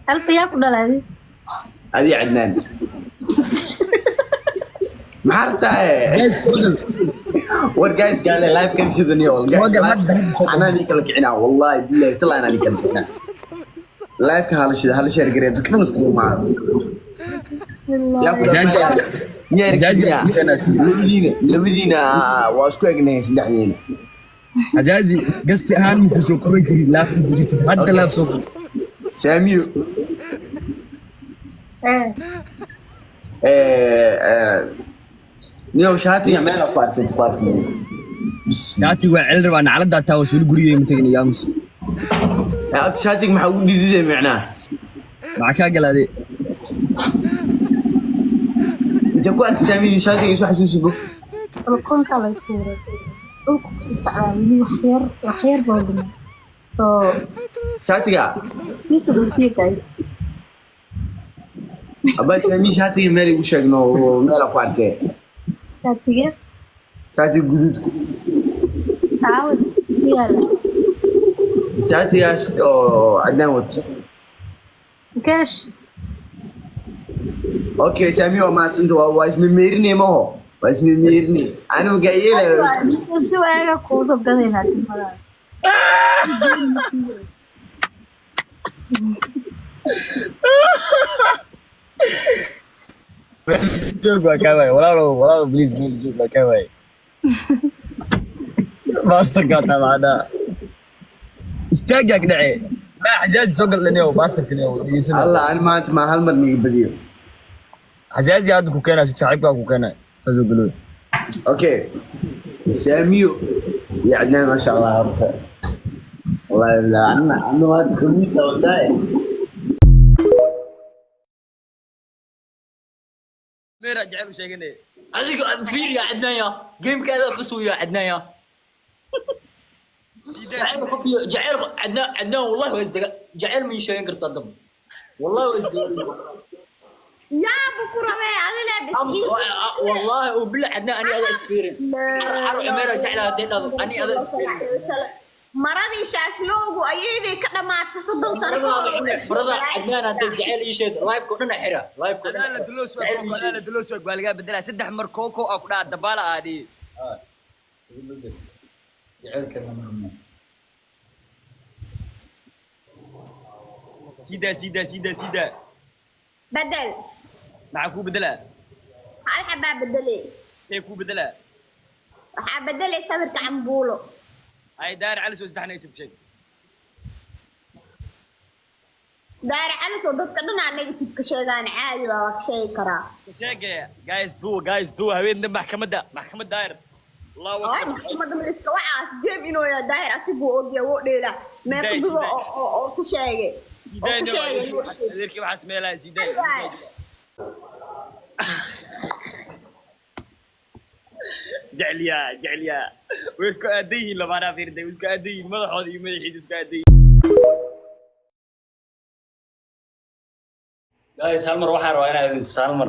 Alfa yaa ku dhalay? Adii Cadnaan maxaa rabtaa? Guys, soo gal. War guys, gaale live kan sidani oo guys. Soo gal, hadda, hadda soo gal. Anaa nii kala kicinaa, wallahi billahi tala, anaa nii kala kicinaa live ka. Hala shida, hala share gareeyo, dadka dhan iskugu imaado. Yaa ku Xajaaji. dhalay miyaa? Xajaaji. Labadiina waa isku egnahay saddexdiina. Xajaaji, gasti ahaan ma kusoo qaban karin, live ma ku jirtid hadda, live soo gal. Saamiyo. Eh. Niyow, shaatiga meel ku arkay, ku arkay. Shaati waa celin rabaa, nacladaa taa was weli gurigeyga ma tegin, yaamus. Abti, shaatiga maxaa ugu dhididay micnaha? Maxaa kaa galaaday? Inta ku arkay Saamiyo shaatiga, isu xasuusibo. Balkoonka lay tuuray. Dhulka kusii socdaa weli, wax yar, wax yar baa dhumay. So shaatiga sii sugurtiya guys. Abaa Saamiyo, shaatiga meel igu sheegno, meel ku arkay. Shaatiga? Shaatiga guduudka. Caawa ku yaala. Shaatigaas oo Cadnaan wato. Cash. Okay Saamiyo, waa mahadsanta. Waa ismemeerinay maho, waa ismemeerinay anigu gaa yeelaya. Si waaga kuu soo gadaynaa timadaa. Joog baa kaa waayay, walaalow, walaalow, please, meel joog baa kaa waayay. Masterkaa taabacdaa istaagaag dhace maa. Xajaaji, soo gal dhaniyow, masterkaniyow dhegeysana. Allah, ani maanta maa hal mar niga badiyo. Xajaaji hadda ku keenaa, saaxiibkaa ku keenaa, saasoo galooy. Okay Saamiyo iyo Cadnaan, maasha Allah, horta wallahi billah, anna maanta khamiisa wadaaye. Meera jecel u sheeganay adiga, fiir ya Cadnaan, ya gamekaada qasuu ya Cadnaan, ya jacayl qof iyo jacayl Cadnaan. Cadnaan wallahi waa isdaga jacayl, ma ii sheegan kartaa dam, wallahi waa isdaga. Yaaba ku rabee adile bas. Wallahi oo bila Cadnaan, ani ada isfiirin caro Cumeera jeclaa hadday dhado, ani ada isfiirin. Maradii shaasloogu ayaday ka dhamaatay 30 sano ka hor. Brother Cadnaan, hadday jacayl ii sheegto, live ko dhan xira, live ko dhan. Anaa la duloo suag, anaa la duloo suag, waa lagaa bedelaa saddex mar. Kooko aa ku dhaca dabaala aa dhihi. Jacaylka lama rabno. Sidaa, sidaa, sidaa, sidaa. Bedel. Maxaa kuu bedelaa? Hal xabaa bedele. See kuu bedelaa? Waxaa bedelay sawirka cambuulo. Ay Daar Cali soo saddex negative sheeg. Daare Cali soo dadka dhan aa negative ka sheegaan, caadi baa, waa ka sheegi karaa. Ka sheegaya guys, duwa guys, duwa habeen dambe maxkamadda, maxkamadda Daahir, Allahu Ay akbar. Maxkamadda ma iska wacaas game inuu yaa Daahir, asigu ogya wuu dheelaa meeqa Sidaay, duwa sidaay. oo ku sheegay oo ku sheegay. Adeerkii waxaas meelaha sidaay. Waay. Jecliyaa, jecliyaa, way isku aadan yihiin lamaanaa fiirday, way isku aadan yihiin, madaxooda iyo madaxiisa isku aadan yihiin. Guys, hal mar waxaan rabaa inaan idin tuso, hal mar.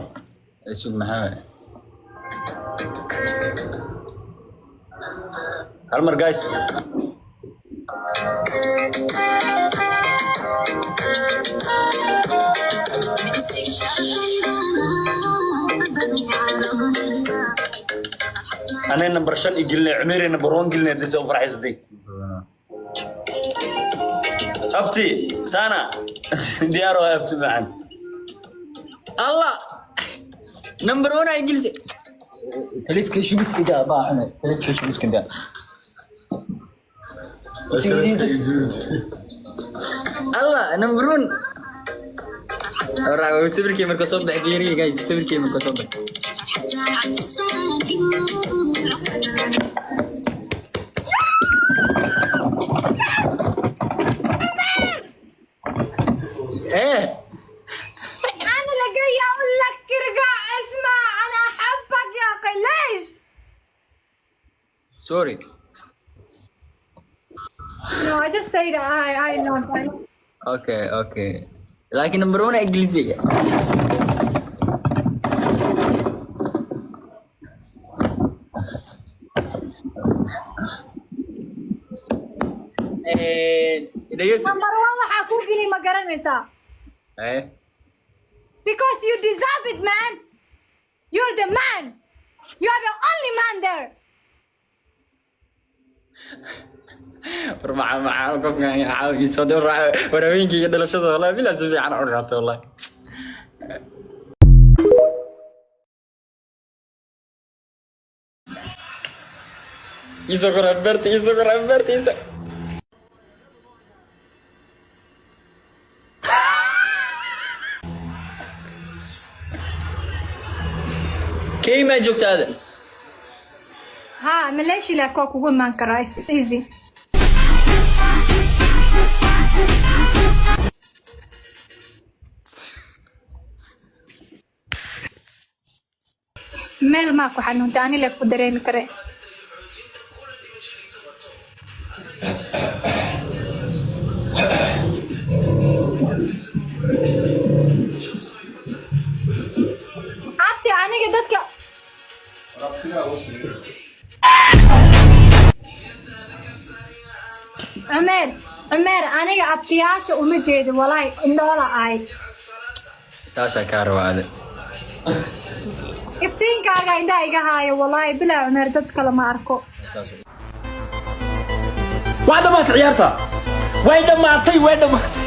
Sug, maxaa? Hal mar guys. Anay number 5 i gelinay, Cumeeri number 1 gelinay, dise u farxaysatay. Abti sana diyaar waa, abti macaan. Allah, number 1 ay gelisay. Taleefka shubiska daa baa xune, taleefka shubiska daa. Allah, number 1. Ora sawirkii marka soo baxay fiiriya guys, sawirkii marka soo baxay. Eh. انا لقي اقول لك ارجع اسمع، انا احبك يا اخي، ليش؟ Sorry. No, I just say that I love you. Okay, laakiin number 1 ay gelisay. Eh, dhegeyso. Number 1 waxaa kuu geli, ma garanaysaa? Eh. Because you deserve it, man. You're the man. You are the only man there. War maca maca qofkan caawigiisa wada war haweenkii dhalashada, wallahi bilaa si fiican u qaato wallahi. Iisoo kor Alberta, iisoo kor Alberta, iisoo. Keymaa joogta aada? Ha, Malaysia la waa kugu imaan karaa. It's easy. Meel maa ku xanuunta ani le ku dareemi kare. Abti, aniga dadka Cumeer, Cumeer, aniga abtiyaasha uma jeedo, walahi indhoola ahay. Saasaa kaa rabaa ade. Iftiinkaaga indhaha iga haayo, walahi bilaa Cumeer, dad kale ma arko. Waa dhammaatay ciyaarta, way dhammaatay, way dhammaatay.